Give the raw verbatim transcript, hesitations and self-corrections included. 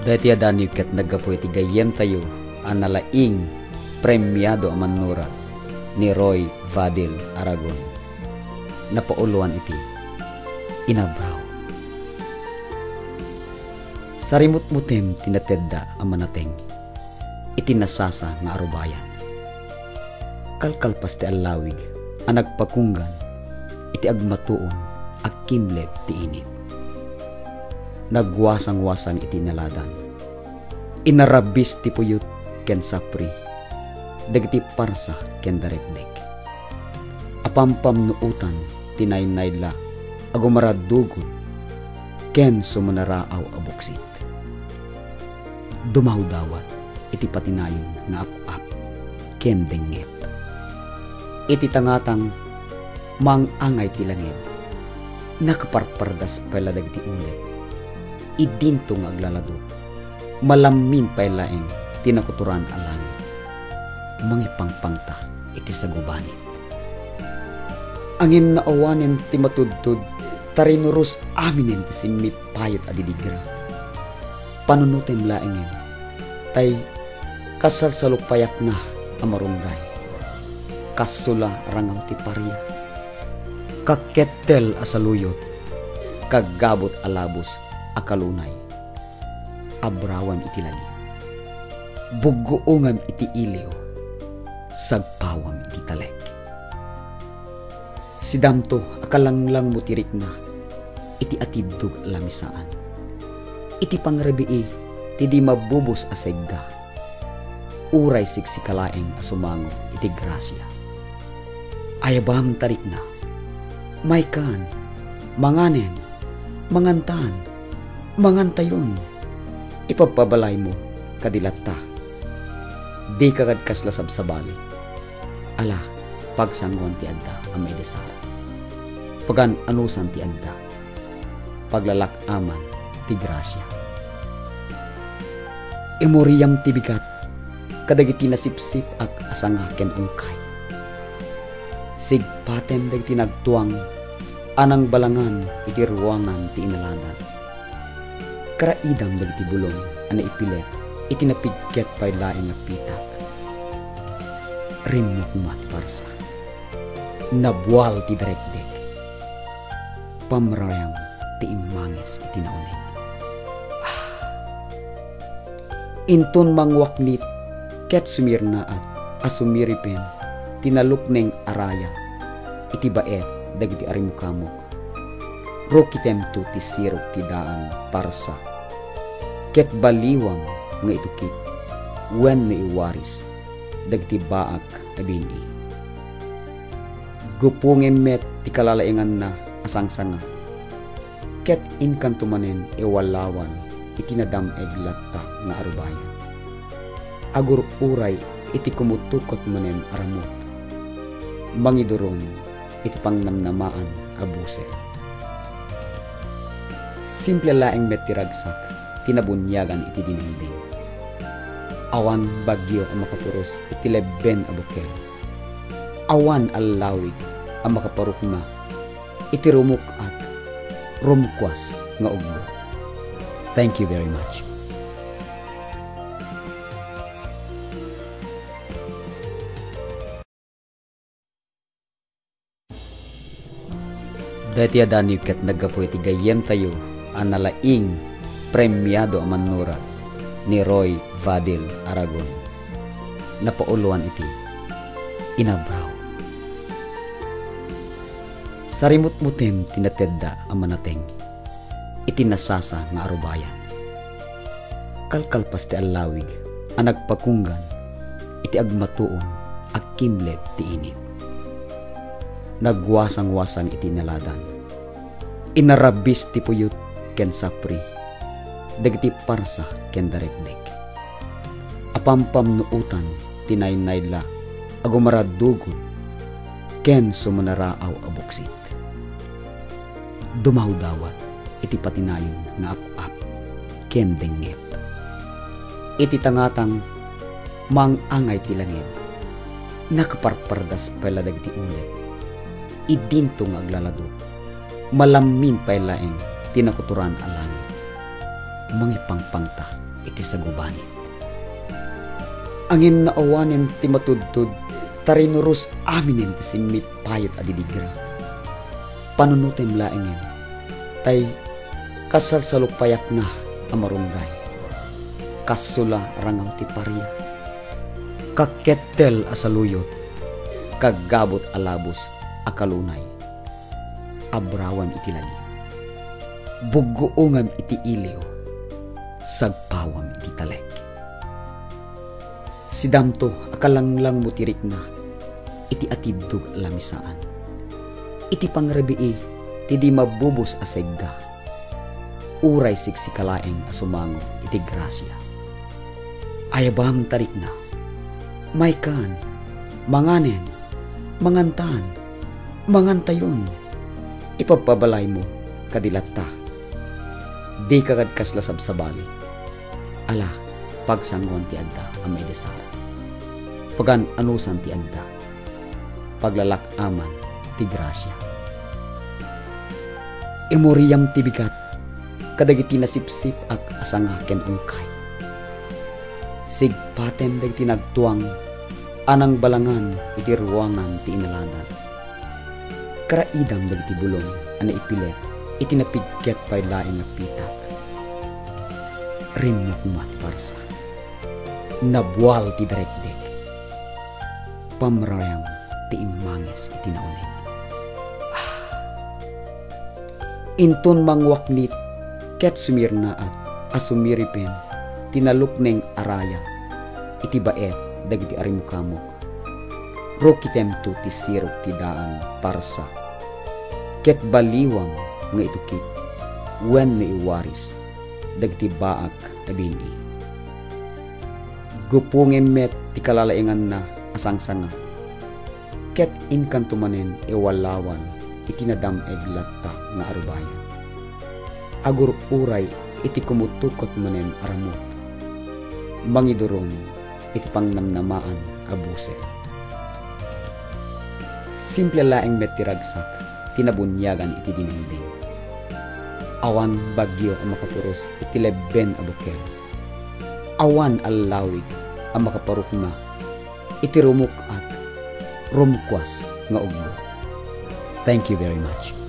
Daytoy a danio ket naggapu iti gayyemtayo a nalaing premiado a mannurat ni Roy Vadil Aragon. Napauloan iti Inabraw. Sarimutmutem ti natedda a manateng iti nasasa nga arubayan. Kalkalpas ti allawig a nagpakunggan iti agmatuon a kimleb ti init. Nagwasangwasang iti inaladan. Inarabis ti puyot ken sapri dagiti parsa ken darekdek. Apampamnuotan ti naynayla a gumaradugod ken sumanaraaw a buksit. Dumawdawat iti patinayon nga ap-ap ken dengngep. Iti tangatang, maang-angay ti langib. Nakaparpardas pay la dagiti ulep. Idinto nga aglalado, malammin pay laeng ti nakutoran a langit. Mangipangpangta iti sagubanit. Angin naawanen ti matudtud, ta rinurus aminen ti simmipayet a didigra. Panunotem laengen, tay kasalsalupayakna a marunggay. Kastola a rangaw ti paria. Kakettel a saluyot, kaggabut a labos a kalunay. Abrawam iti lagi. Bugguongam iti iliw. Sagpawam iti talek. Sidamto a kalanglangmo ti rikna iti atiddog a lamisaan. Iti pangrabii ti di mabubos a segga, uray siksika laeng a sumango iti grasia. Ayabam ta rikna, maykan, manganen, mangantan, mangantayon. Ipabpabalaymo kadi latta. Dika kad kasla sabsabali. Ala, pagsangoan ti adda a maidasar. Pagan-anusan ti adda. Paglalak-aman ti grasia. Imuriam ti bigat kadagiti nasipsip-ak a sanga ken ungkay. Sigpatem dagiti nagtuang a nangbalangan iti ruangan ti inaladan. Karaidam dagiti bulong a naipilet iti napigket pay laeng a pitak. Rimmukma ti parsa. Nabual ti darekdek. Pamrayam ti immangis iti nauneg. Ah! Inton mangwaknit ket sumirnaat a sumiripen ti nalukneng a raya iti baet dagiti arimukamok. Rukitemto ti sirok ti daan parsa, ket baliwam nga itukit wenno iwaris dagiti baak a bin-i. Gupongem met ti kalalaenganna a sangsanga, ket inkanto manen iwalawal iti nadam-eg latta nga arubayan. Agur-uray iti kumutukot manen a ramut. Mangiduron iti pangnamnamaan a busen. Simple laeng met ti ragsak ti nabuniagan iti dinengdeng. Awan bagyo a makapuros iti lebben a bukel. Awan allawig a makaparukma iti rumuk-at, rumkuas nga ugbo. Thank you very much. Daytoy a danio ket naggapu iti gayyemtayo a nalaing premiado a mannurat ni Roy Vadil Aragon. Napauloan iti Inabraw. Sarimutmutem ti natedda a manateng iti nasasa nga arubayan. Kalkalpas ti allawig a nagpakunggan iti agmatuon a kimleb ti init. Nagwasangwasang iti inaladan. Inarabis ti puyot ken sapri dagiti parsa ken darekdek. Apampamnuotan ti naynayla a gumaradugod ken sumanaraaw a buksit. Dumawdawat iti patinayon nga ap-ap ken dengngep. Iti tangatang, maang-angay ti langib. Nakaparpardas pay la dagiti ulep. Idinto nga aglalado, malammin pay laeng ti nakutoran a langit. Mangipangpangta iti sagubanit. Angin naawanen ti matudtud, ta rinurus aminen ti simmipayot a didigra. Panunotem laengen, tay kasalsalupayakna a marunggay. Kastola a rangaw ti paria. Kakkettel a saluyot, kaggabut a labus a kalunay. Abrawem iti lagi. Buggoongem iti iliw. Sagpawem iti talek. Sidamto a kalanglangmo ti rikna iti atiddog a lamisaan. Iti pangrabii ti di mabubos a segga. Uray siksika laeng a sumango iti grasia. Ayabam ta rikna. Maykan, manganen, mangantan, mangantayon. Ipabpabalaymo kadi latta. Dika kad kasla sabsabali. Ala, pagsangoan ti adda a maidasar. Pagan-anusan ti adda. Paglalak-aman ti grasia. Imuriam ti bigat kadagiti nasipsip-ak a sanga ken ungkay. Sigpatem dagiti nagtuang a nangbalangan iti ruangan ti inalanad. Karaidam dagiti bulong a naipilet iti napigket pay laeng a pitak. Rimmukmat, Parsa. Nabual ti darekdek. Pamrayam ti immangis iti nauneg. Ah. Inton mangwaknit ket sumirnaat a sumiripen ti nalukneng a raya iti baet dagiti arimukamok. Rukitemto ti sirok ti daan, Parsa, ket baliwam nga itukit wenno iwaris dagiti baak a bin-i. Gupongem met ti kalalaenganna a sangsanga, ket inkanto manen iwalawal iti nadam-eg latta nga arubayan. Agur-uray iti kumutukot manen a ramut. Mangiduron iti pangnamnamaan a busel. Simple laeng met ti ragsak ti nabuniagan iti dinengdeng. Awan bagyo a makapuros iti lebben a bukel. Awan allawig a makaparukma iti rumuk-at, rumkuas nga uggo. Thank you very much.